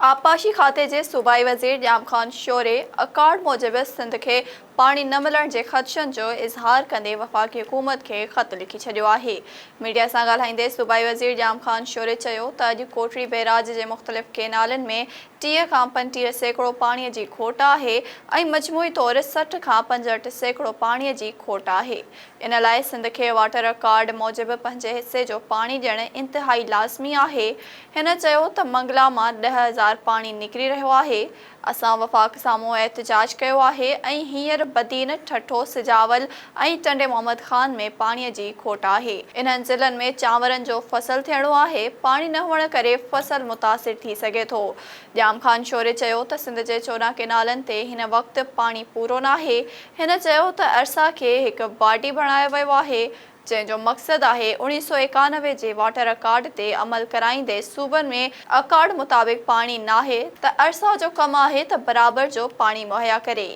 آبپاشي کاتي جي صوبائي وزير ڄام خان شوري اڪارڊ موجب سنڌ کي پاڻي نه ملڻ جي خدشن جو اظهار ڪندي وفاقي حڪومت کي خط لکي ڇڏيو آهي. ميڊيا سان ڳالهائيندي صوبائي وزير ڄام خان شوري چيو ته اڄ ڪوٽڙي بئراج جي مختلف ڪينالن ۾ 30 کان 35% پاڻي جي کوٽ آهي ۽ مجموعي طور 60 کان 65% پاڻي جي کوٽ آهي ان لاء سنڌ کي واٽر اڪارڊ موجب پنهنجي حصي جو پاڻي ڏيڻ انتهائي لازمي آهي. هن چيو ته منگلا مان 10,000 پاڻي نڪري رهيو آهي، اسان وفاق سامهون احتجاج ڪيو آهي ۽ هينئر بدين، ٺٽو، سجاول ۽ ٽنڊي محمد خان ۾ پاڻي جي کوٽ آهي. انهن ضلعن ۾ چانورن جو فصل ٿيڻو آهي، پاڻي نه هئڻ ڪري فصل متاثر ٿي سگهي ٿو. ڄام خان شوري چيو ته سنڌ جي 14 ڪئنالن تي هن وقت پاڻي پورو ناهي، هن چيو ته ارسا کي هڪ باڊي بڻايو ويو آهي، جنهن جو مقصد آهي 1991 جي واٽر اڪارڊ تي عمل ڪرائيندي صوبن ۾ اڪارڊ مطابق پاڻي ناهي ته ارسا جو ڪم آهي ته برابر جو پاڻي مهيا ڪري.